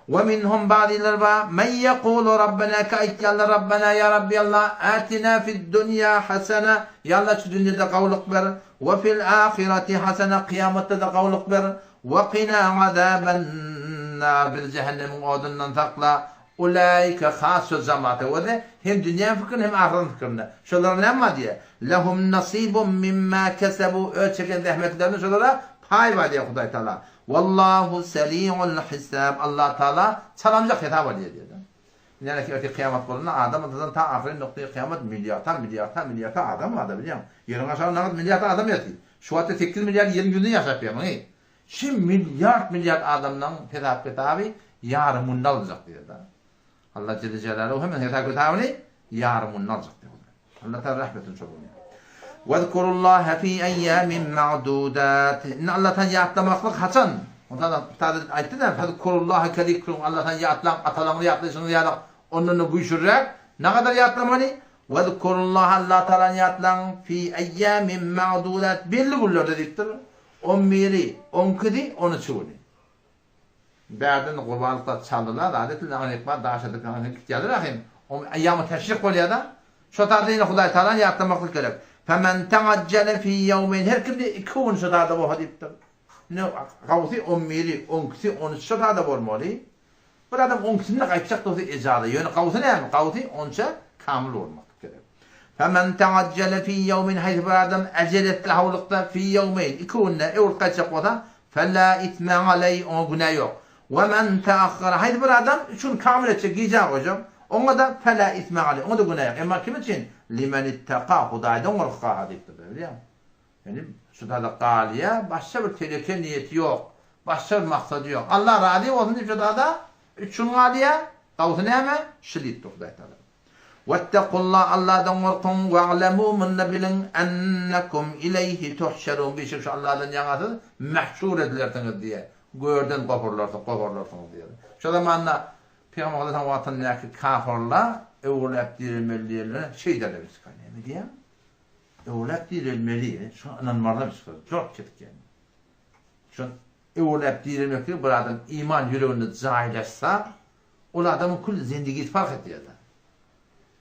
Ve minhum bazylar bar, men ýekulu Rabbena ki aýtýarlar Rabbena ýa Rabbi Allah, atina fid dunýa hasana, ýa Allah şu dünýede gowulyk ber, ve fil ahireti hasana, kyýamatda-da gowulyk ber, ve qina azaban nar, bizi jähennemiň odundan sakla. Ulaika has şo jamata görä hem dünýäň pikirini hem ahyretiň pikirini. Şolara näme bar diýýär? Lehum nasibun mimma kesebu öz çeken zähmetlerinden şolara paý bar diýýär Hudaý Taala. Wallahu seri'ul hisab Allah Taala çalamjak hesap alýar diýýär. Ýagny ki ertir kyýamat bolanda adam atadan ta ahyry noktaýy kyýamat milliarda milliarda milliarda adam barda bilýäňmi? Ýeriň aşagynda nagt milliard adam ýatyr. Şu wagtda 8 milliard ýeriň ýüzünde ýaşap ýör. Şi milliard milliard adamlaň hesap kitaby ýarym günde alynjak diýýär-de. Allah jelle jelaluhu hemen hesap kitabyny ýarym günde aljak diýýär. Allah Taala rahmet etsin şol güne. Wezkurullaha fi ayyamin ma'dudat. Indi Allahdan ýatlamaklyk haçan? Ondan da aýtdy da, fezkurullaha kezikrikum, Allahdan ýatlaň, atalaryňyzy ýatlaýşyňyz ýaly, ondan-da güýçlüräk. Nägadar ýatlamaly? Wezkurullaha, Allah Tagalany ýatlaň, fi eýýamin ma'dudat, belli günlerde diýipdir. On biri, on ikisi, on üçi güni. Bärden gurbanlyklar çaldylar, zat etdiler, aňa hikmat daş edip, aňa gitýärler ahym. O eýýamy teşrik bolýar-da. Şo taýda ýene Hudaý Tagalany ýatlamaklyk gerek. Femen teajjele fi ýewmeýn, her kimde iki gün şo taýda bolsa diýipdir. Ine, gawusy on biri, on ikisi, on üçi şo taýda bolmaly. Bir adam on ikisinde gaýtjak bolsa ejaza. Ýöne gawusy näme? Gawusy onça kamyl bolmaklyk gerek. Femen teajjele fi ýewmeýn, haýsy bir adam ejele etse howlukda, fi ýewmeýn, iki günde öwrüp gaýtjak bolsa, Fela isme aleý, oňa günä ýok. We men teahhara, haýsy bir adam üç gün kamyl etjek, gijä goýjak, oňa-da fela isme aleý, oňa-da günä ýok. Emma kim üçin? Limen itteka, Hudaýdan gorkgaha diýipdir-de, bilýäňmi? Ýagny, şu zada galýar, başga bir teleke niýeti ýok, başga bir maksady ýok. Allah razy bolsun diýip şu zada üç gün galýar, gawsy näme? Şu diýipdir Hudaý Tagala. Wettekulla Alladan gorkuň, wa'lemû munda biliň, ennekum ileýhi tuhşerûn bişek şu Alladan ýaňa siz mahşur edilersiňiz diýýär, görden goparlarsyňyz, goparlarsyňyz diýýär. Şo zamanda Pygamber Aleyhisselam wagtyndaky kafyrlar öwrüläp direlmeli diýenler şeýderler çykar. Näme diýýär? Öwrüläp direlmeli, şoňa ynanmarlar çykar. Jort kesik ýaly. Şo öwrüläp direlmeklik bir adam iman ýüreginde jaýlaşsa, Ol adamyň kül zendigisi fark edýärde.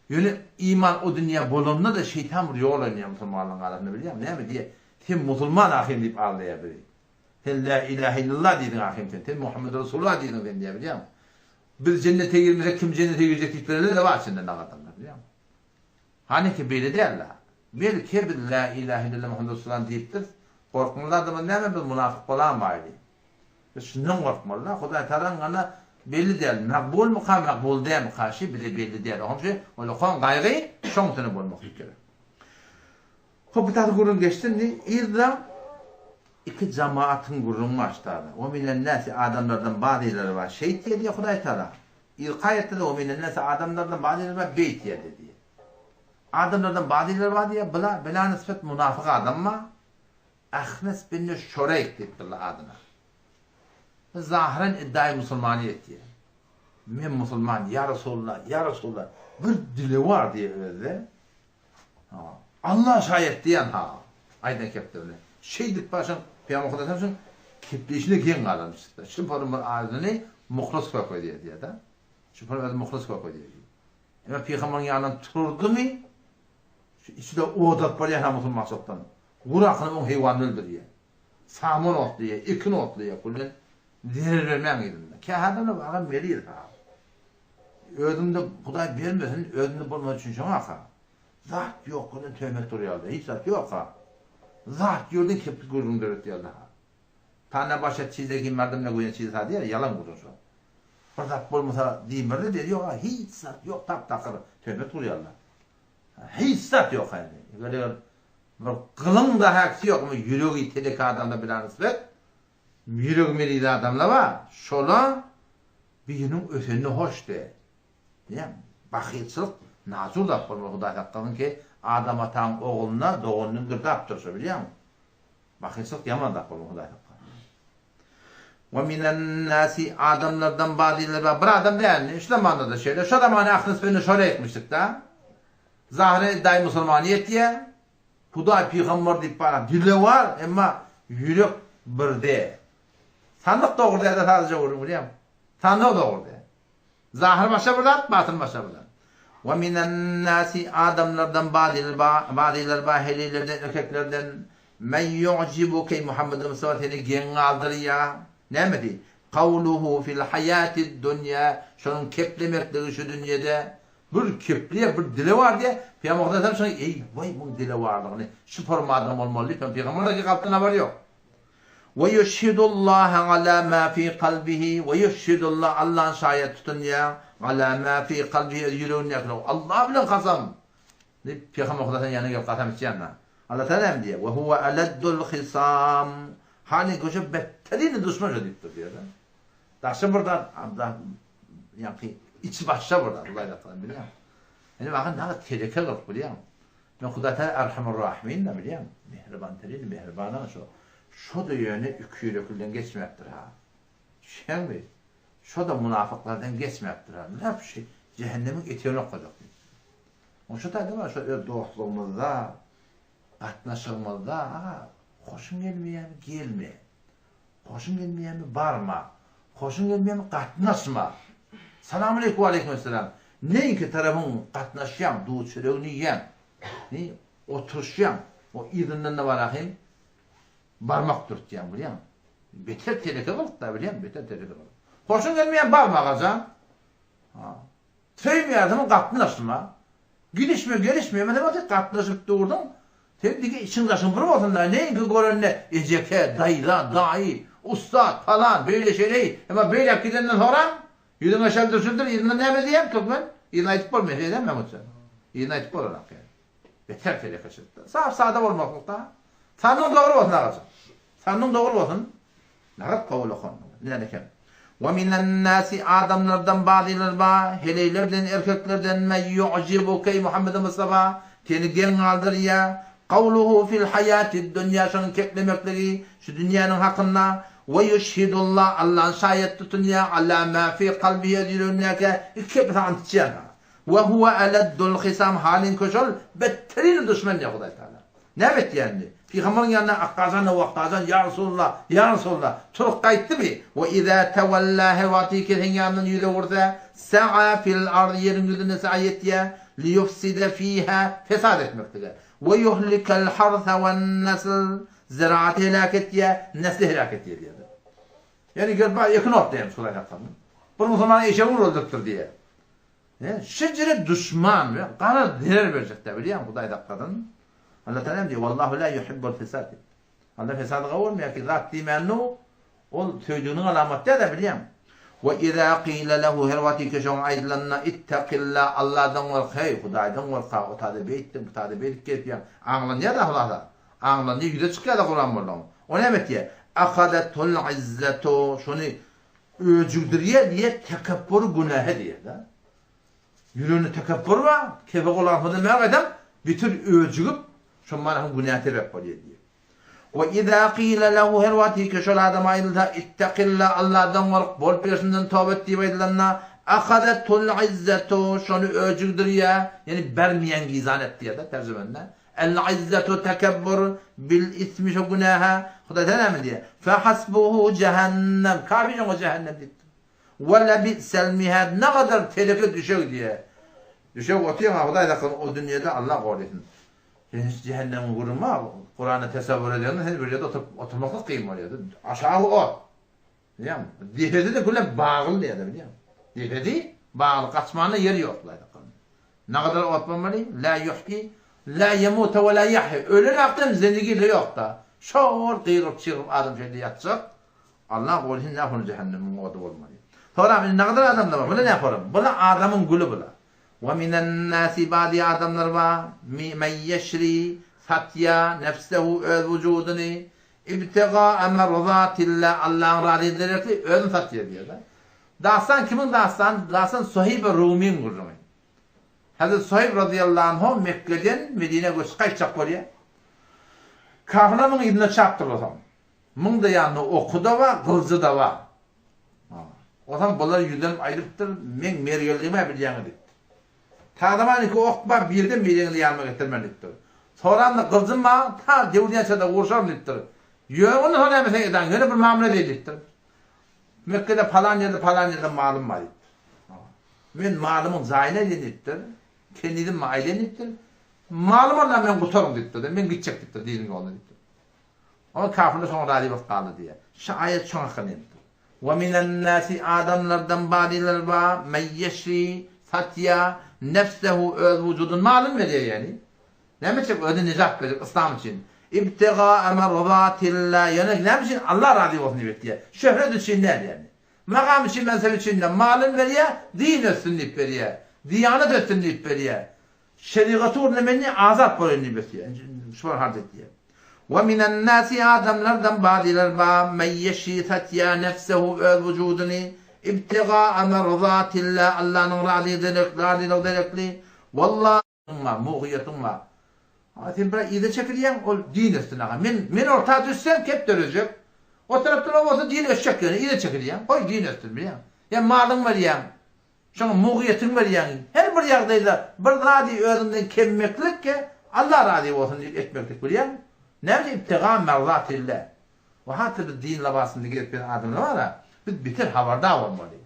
Ýöne iman o dünýä bolanda-da şeýtan bir ýol oýnaýar musulmanlaryň arasynda bilýäňmi näme diýýär sen musulman ahym diýip aldaýar bizi. Sen lä ilähe illallah diýdiň ahym sen, sen Muhammed Resulullah diýdiň sen diýýär bilýäňmi. Biz jennete girmesek kim jennete girjek diýip bilenler-de bar içinde nag adamlar bilýäňmi. Haniki beýle däl-la. Belki biz lä ilähe illallah Muhammed Resulullah diýipdiris. Gorkmaly zadymyz näme biz munafyk bolamaýly. Biz şundan gorkmaly-da, Hudaý Tagalaň gana belli däl, makbulmyka, makbul dälmika, şi bize belli däl. Oňa şi ullakan gaýgy şoň üstüne bolmaklyk gerek. Hop, bu taýda gürrüň geçdi indi, yzda iki jamaatyň gürrüňi başlady. We minen-näsi adamlardan bazylary bar, şeýt diýýär diýýär Hudaý Tagala. Yzky aýatda-da we minen-näsi adamlardan bazylary bar, beýt diýýär diýýär. Adamlardan bazylary bar diýýär, bula bela nisbet munafyk adam bar. Ahnes bin Şureýk diýipdirler adyna. Zahyran iddiaýy musulmany etýär. Men musulman, ýa Resulallah, ýa Resulallah, bir dili bar diýýär özde. Allah şaýat diýýän ha, aýdan kepderine. Şeýdip başyň Pygamber Hudaý şuň kepleýşine geň galan çykdy. Şu bir adyny muhlis köp edýär diýýär-de. Şu bir özi muhlis köp edýär. Emma Pygamberiň ýanyndan turdumy, şu içi-de ot alyp barýar ha musulmançylykdan. Gurakyny oň heýwanyny öldürýär. Saman otlaýar, ekin otlaýar, kullen zerer bermäň yzynda. Kä adamlar bar, agam meriz ha. Özüňde Hudaý bermesin, özünde bolmasa üçin şoňa ha. Zat ýok, kullen töhmet urýarlar, hiç zat ýok ha. Zat ýerden kepgi gürrüň döretýärler ha. Tana başa çize kim mardum ne güne çize sa diýer, ýalan gürrüň şo. Bir zat bolmasa diýmerdi diýer, ýok ha, hiç zat ýok, tap-takyr töhmet urýarlar. Hiç zat ýok indi. Eger bir gylyň da häkisi ýok, ama ýüregi telek adamda bilen nisbet, ýüregi meriz adamlar bar, şola biriniň ösenini hoş de. Diýýän, bahylçylyk najur zat bolmaly Hudaý saklasyn ki, Adam ataň ogluna doganyny öldürdapdyr şo bilýäňmi? Bahylçylyk ýaman zat bolmaly Hudaý saklasyn. We minen nasi adamlardan bazylar bar. Bir adam dälmi? Şu zamanda-da şeýle. Şo zamany Ahnes bin Şoreýkmişdik-da. Zahyra iddiaýy musulmany ýetýär. Hudaý pygamber diýip bara dile bar, emma ýürek birde. Sandyk dogry dälde sadaja gürrüň bilýäňmi? Sandyk dogry däl. Zahyr başga bir zat, batyn başga bir zat. We minen nasi adamlardan bazylar bar, bazylar bar heleýlerden, erkeklerden men ýu'jibuke eý Muhammed Mustafa seni geň galdyrýar. Nämesi? Kawluhu fil haýatid dunýa şonuň keplemekligi şu dünýede bir kepleýär, bir dile bar diýýär. Pygamber sallallahu aleyhi ve sellem eý waý muň dile barlygyny şu formadan bolmaly diýip, pygamber-de kalpdan habary ýok. We ýuşhidullaha ala ma fi kalbihi we ýuşhidullah Allahny şaýat tutunýar ala ma fi kalbihi öz ýüregindäkini Allah bilen kasam diýip Pygamber Hudaýyň ýanyna gelip kasam içýär-de. Allah Taala näme diýýär? We huwa aladdul hisam Hany köşe betterini duşman şo diýipdir diýýär-de. Daşy bir zat, ýaňky içi başga bir zat, Hudaý saklasyn bilýäňmi? Indi bakyn näme teleke gylyk bilýäňmi? Men Hudaý Taala Erhamur Rahimin-de bilýäňmi? Mähriban terin, mähribanam şo. Şo-da ýöne ikiýüreklilikden geçmäpdir-ha. Düşýäňmi? Şo-da munafyklardan geçmäpdir-ha. Näp şu jähennemiň etegini okajak diýip. Oň şo taýda bar, şo öz dostlugymyzda, gatnaşygymyzda, aga, hoşuň gelmeýärmi, gelme. Hoşuň gelmeýärmi, barma. Hoşuň gelmeýärmi, gatnaşma. Salamaleýkum, waleýkimessalam. Neňki tarapyň gatnaşýaň, duz-çöregini iýýäň, ne, oturyşýaň, o yzyndan-da barahym barmak dürtýäň, bilýäňmi? Beter teleke gylyk-da, bilýäňmi, beter teleke gylyk. Hoşuň gelmeýän barma, agajan. Ha. Söýmeýärsiň, gatnaşma. Gidişme, gelişme, meselem, sen gatnaşyp durduň, sen diňe içiň-daşyň bir bolsun-da, neňki görende ejeke, daýza, daýy, ussat, palan, beýle-şeýle, emma beýläk gidenden soňram, ýüzüňe şeldir-şüldir, yzyndan näme diýýäň, türkmen? Yzyny aýdyp bolmaýar, şeýdämi, Mahmutjan? Yzyny aýdyp bolanok ýa. Beter telekeçilikde. Sap-sada bolmaklykda. Sanyň dogry bolsun agajyk. Sanyň dogry bolsun. Nagat gowy lokan. Näme eken? Wa minen nasi adamlardan bazylar ba, heleýlerden, erkeklerden me yu'jibuke eý Muhammed Mustafa, seni geň galdyrýa. Kawluhu fil haýatid dunýa şonuň keplemekligi şu dünýäniň hakynda. Wa ýuşhidullah Allany şaýat tutunýa ala ma fi kalbihi öz ýüregindäkä iki kepesi ant içýär. Wa huwa aleddul hisam halyňky şol betterin duşman diýýär Hudaý Tagala. Näme etýär indi? Pygambaryň ýanyna akgajan-da wakgajan ýa Resulallah, ýa Resulallah, turup gaýtdymy? Wa iza tawalla her wagty ki seň ýanyňdan ýüz öwürse, sa'a fil ardy ýeriň ýüzünde saý etýär, liyufside fiha fesat etmeklige. Wa yuhlikal harsa wan nasl zeraaty heläk etýär, nesli heläk etýär diýýär. Ýani gel bar ekin ot diýýär Hudaý saklasyn. Bir musulman eşegi öldüripdir diýýär. He, şejere duşman we gara zerer berjek-dä, bilýäňmi, Hudaý saklasyn. Allah Tagala näme diýýär? Wallahu la yuhibbul fesad diýip. Allah fesady gowy görmeýär ki, zat diýmänini ol söýdüginiň alamaty däl-ä, bilýäňmi? We iza qila lehu her wagt ki şoňa aýdylanda ittaqilla Allahdan gork, heý, Hudaýdan gork-a, o tada beýtdiň, bu tada beýdip gezýäň. Aňlanýar-da Hudaýda. Aňlanýar, ýüze çykýar-da Kuran boldugyň. O näme etýär? Ahazatul izzatu şony Öjükdirýär diýýär, tekepbur günähe diýýär-de. Ýüreginde tekepbur bar, kebe golan soň näme gaýtam, bitir öjügip, şo manahyň günähe sebäp bolýar diýýär. We iza qila lehu her wagt ki şol adama aýdylsa, ittaqilla Allahdan gork, bolup ýörşünden toba et diýip aýdylanda, ahazatul izzatu şony öjükdirýär, ýagny bermeýän gizan et diýýär-de terjimende. El-izzetu tekebbur bil ismi şo günähe Hudaý sen näme diýýär? Fe hasbuhu jehennem kafi şoňa jehennem diýipdir. We lebi'sel mihad ne gadar teleke düşeg diýýär. Düşeg otyň ha Hudaý saklasyn o dünýede Allah gorasyn. Sen hiç jehennemiň gürrüňi bar. Kuranda tesewwür edende sen bir ýerde oturyp oturmaklyk kyn bolýar. Aşagy ot. Bilýäňmi? Depesi-de gülem bagly diýýär bilýäňmi? Depesi bagly gaçmana ýeri ýok Hudaý saklasyn. Nagadar ot bolmaly, la ýuhyi, la ýemute we la ýahýa. Ölen wagtam zindigi-de ýok-da. Şo-ol gygyryp-çygyryp adam şeýle ýatjak. Allah gorasyn nähili jähennemiň ody bolmaly. Soram indi nagadar adamlar bar. Bula näme soram? Bula adamyň güli bula. Wa minen nasi bady adamlar bar. Men ýeşri, satýa, nefsehu öz wujudyny, ibtigaa merzatillah Allahyň razy ederekli özüni satýa diýýär-de. Dastan kimiň dastany? Dastan Suheýb Rumyň gürrüňi. Hezreti Suheýb razyýallahu anhu Mekgeden Medinä göçüp gaýtjak bolýar. Kafyrlar munuň yzynda çapdyrlar soň. Muň-da ýanynda oky-da bar, gylyjy-da bar. Onsoň bular ýüzlenip aýdypdyr, Meň mergenligimi-ä bilýäňiz diýipdir. Tagdaman iki ok bar, birden biriňizi ýanyma getirmen diýipdir. Soramda gylyjym bar, ta döwülýänçä-de urşaryn diýipdir. Ýöne ondan soň näme sen edaň, ýöne bir mamla edeý diýipdir. Mekgede palan ýerde, palan ýerde malym bar diýipdir. Men malymyň jaýyny aýlaýyn diýipdir. Kenizim bar, aýlaýyn diýipdir. Malym Allah men gutaryň diýipdir. Men gitjek diýipdir, diniň ýoluna diýipdir. Oňa kafirler şoňa razy bolup galdy diýýär. Şu aýat şoň hakynda inipdir. Wa minen nasi adamlardan badylar bar, men ýeşri, satýa, nefsehu öz wujudyny malyny berýär ýagny. Näme üçin özüni nejat berjek yslam üçin? Ibtigaa merdatilla ýöne näme üçin Allah razy bolsun diýip etýär. Şöhret üçin däl ýagny. Magam üçin mensep üçin däl. Malyny berýär, din ötsün diýip berýär. Diýanet ötsün diýip berýär. Şerigat ugrunda men ne azat bolaýyn diýip ötýär. Şular harç etýär. Wa minen nasi adamlardan bazylar bar, men ýeşri satýar nefsehu öz wujudyny ibtigaa merdatilla Allanyň razylygy derekli. Wallah Bar, mugyýatyň bar. Ha, sen biraz yza çekilýäň, ol din ösdün aga. Men men orta düşsem kep dörejek. O tarapdan o bolsa din ösjek ýöne yza çekilýäň. Goý din ösdün bilýäň. Ýa malyň berýäň. Şoňa mugyýetiň berýäň. Her bir ýagdaýda bir zady özüňden kemmeklik ke Allah razy bolsun diýip etmeklik bilýäň. Näme üçin ibtiga merzatillah. We hatda biz din lybasynda gezip ýören adamlar bar-a, biz beter habardar bolmaly.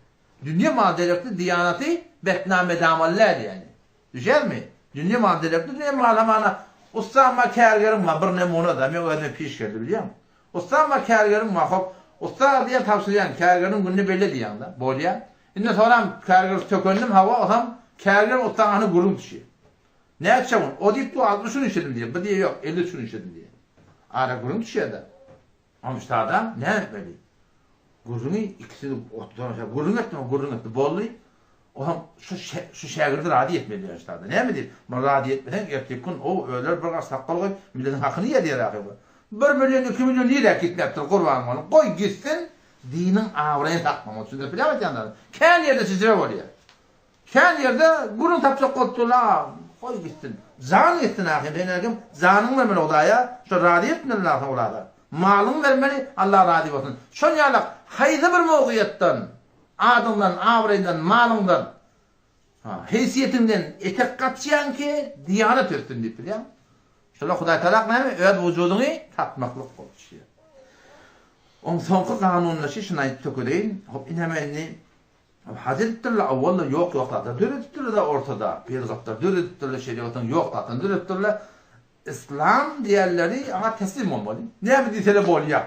Dünýe mal derekli diýanaty betnam edamaly däl ýaly. Düşýärmi? Dünýe mal derekli dünýe mal hamana ussam bar kärgerim bar bir nemuna-da meň özüme piş geldi bilýäňmi? Ussam bar kärgerim bar hop ussa diýýän tabşyrýan kärgeriň gününi belli diýýäň-da bolýa. Indi soram kärger sökendim hawa osam kärger ussaň hany gürrüň düşýär. Näçe gün? O diýip dur 60 gün işledim diýýär. Bu diýýär ýok 53 gün işledim diýýär. Ara gürrüň düşýär-de. Amştada näme etmeli? Gürrüňi ikisi oturan şa gürrüň etdi, gürrüň etdi, boldy. Olam şu şu şägirdi razy etmeli diýen ştada. Näme diýip? Muny razy etmeseň erteki gün o öler bir gaş sakgal goýup milletiň hakyny ýer diýer ahyry. Bir million, iki million nirä gitmepdir gurban boluň. Goý gitsin, diniň abraýyny saklamaly. Düşündirip bilýärmi aýdýan zadymy? Kän ýerde şeýle bolýar. Kän ýerde gürrüň tapjak bolup durlar, goý gitsin. Jan gitsin ahyryn, sen erkim janyňy bermeli Hudaýa, şo razy etmeli lazym ol zada. Malyňy bermeli, Allah razy bolsun. Şon ýalak haýsy bir mowzuýatdan, adyňdan, abraýyňdan, malyňdan, heýsiýetiňden etek gaçýaň ki, diýanat ötsün diýip bilýäň. Şolar Hudaý talak näme? Öz wujudyňy tapmaklyk bolup düşýär. Oň soňky kanunyny şuny aýdyp tökedeýin. Hop, ine indi Haj edipdirler, owal-da ýok ýok zatlar döredipdirler-de ortada, bidgatlar döredipdirler, şerigatyň ýok zatyny döredipdirler. Yslam diýenleri aňa teslim bolmaly. Näme diýseler bolýar.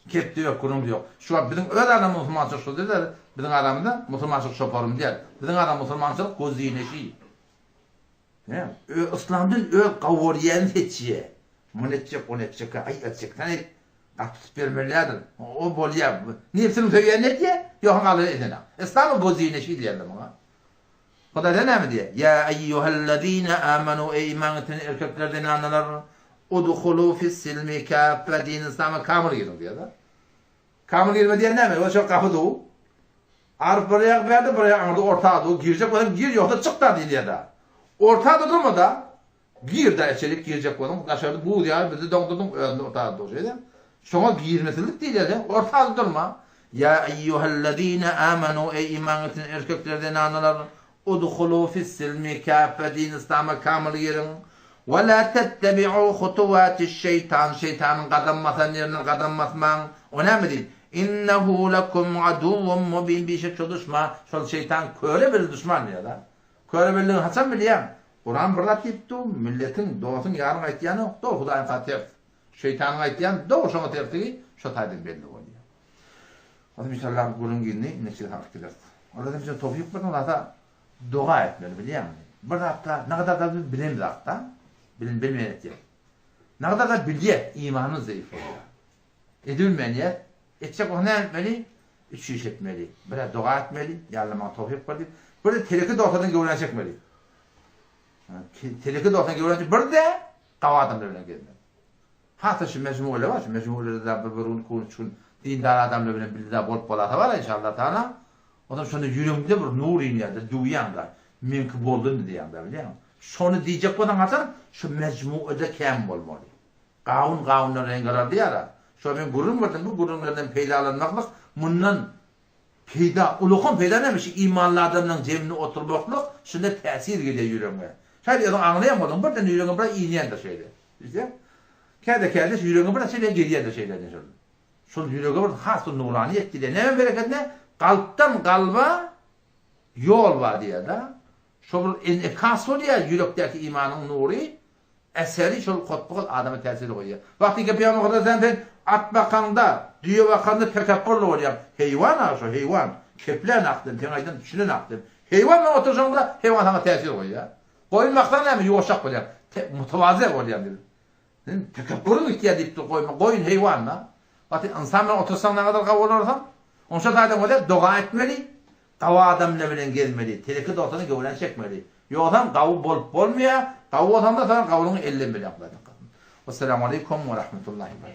Kepde ýok, gürrüň ýok. Şu wagt biziň öz aramyzda musulmançylyk şu däl, biziň aramyzda musulmançylyk şoparym däl. Biziň aramyzda musulmançylyk gözdineşi. Näme? Yslamdan öz gowurýany seçýär. Muny etjek, ony etjek, aý etjek, sen et. Gapy tutup bermelidir. O bolýar. Nebsiniň söýýänini edýär, ýogsam galan edenak. Yslamyň gözdineşi diýerler muňa. Hudaý näme diýýär? Ýa eýýuhellezine amanu eý iman getiren erkekler, zenanlar, udhulu fis-silmi kaffe din yslama kamyl giriň diýýär. Kamyl girme diýen näme? O şo gapy dur. Aryf bir ýak bärde, bir ýak aňyrda orta dur. Girjek bolsaň gir, ýogsa çyk-da diýilýär-de. Orta-da durma-da. Gir-de içerik girjek bolsaň, daşarda buz ýaly bizi doňdurdyň, özüňde orta dur şeýle. Şoňa girmesizlik diýilýär-de. Orta durma. Ýa eýýuhellezine amanu eý iman getiren erkekler, zenanlar, Udhulu fis-silmi kaffe din yslama kamyl giriň. We la tettebi'u hutuwatiş-şeýtan şeýtanyň gadam basan ýerine gadam basmaň. O näme diýdi? Innehu lekum aduwwun mubin bişek şo duşman, şol şeýtan köre belli duşman diýýär-de. Köre belligini haçan bilýäň? Kuran bir zat diýip dur, milletiň, dostuň, ýaryň aýtýany dogry Hudaýyňka ters. Şeýtanyň aýtýany dogry şoňa tersligi şo taýdan belli bolýar. Onda inşallah gürrüň giňdi, indi size salyp gideris. Alla bize towfyk bersin, zata doga etmeli bilýäňmi? Bir zatda nagadar biz bilen zatda, bilen bilmeýän etýär. Nagadar da bilýär, imanymyz zeýif bolýar. Edibilmeýän etjek bolsa näme etmeli? Üç iş etmeli. Bir doga etmeli, ýa Alla maňa towfyk ber diýip. Bir de teleki dostlardan göwrän çekmeli. Teleki dostlardan göwrän bir de gawy adamlar bilen gezmeli. Hasda şu mejmualar bar, şu mejmualarda bir bir gün, iki gün, üç gün dindar adamlar bilen birde bolup bolasa bar inşallah taala. Ondan şonda ýüregiňde bir nur inýär-de, duýýaň-da, meňki boldy indi diýýäň-de, bilýäňmi? Şony diýjek bolsaň haçan şu mejmuada kän bolmaly. Gawun gawundan reňk alar diýýär-ä. Şo men gürrüň berdim, bu gürrüňlerden peýdalanmaklyk mundan Peýda, ulukan peýda näme şu imanly adamlaň jeminde oturmaklyk şunda täsir gelýär ýüregiňe. Şaýat özüň aňlaýan bolsaň birden ýüregiňe biraz inýändir şeýle. Bilseň. Käde-käde şu ýüregiňe biraz şeýle gelýändir şeýle şol. Şol ýürege bir has bir nuraniýet gelýär. Näme berekedine? Kalpdan kalba ýol bar diýýär-de. Şol bir enekas bolýar ýürekdäki imanyň nury. Eseri şol hotbugyz adama täsir goýýar. Wagtyňka Pygamber Hudaý sen sen at bakanda, düýe bakanda tekepburly bolýaň. Heýwan-a şo, heýwan. Keplän akdym, seň aýdan düşünen akdym. Heýwan bilen oturşaňda heýwan saňa täsir goýýar. Goýun baksaň näme ýuwaşak bolýaň. Mutawazy bolýaň diýip. Sen tekepburyň gitýär diýip dur goýma. Goýun heýwan-da. Wagty ynsan bilen otursaň nägadar gawy bolarsyň. Onça taýdan bolýar, doga etmeli. Gawy adamlar bilen gezmeli, teleki dogtany göwrän çekmeli. Ýogsam gawy bolup bolmaýar, gawy bolsaňda soň gawulyňy elden berýäň Hudaý saklasyn. Wessalamu aleýkum we rahmetullahi.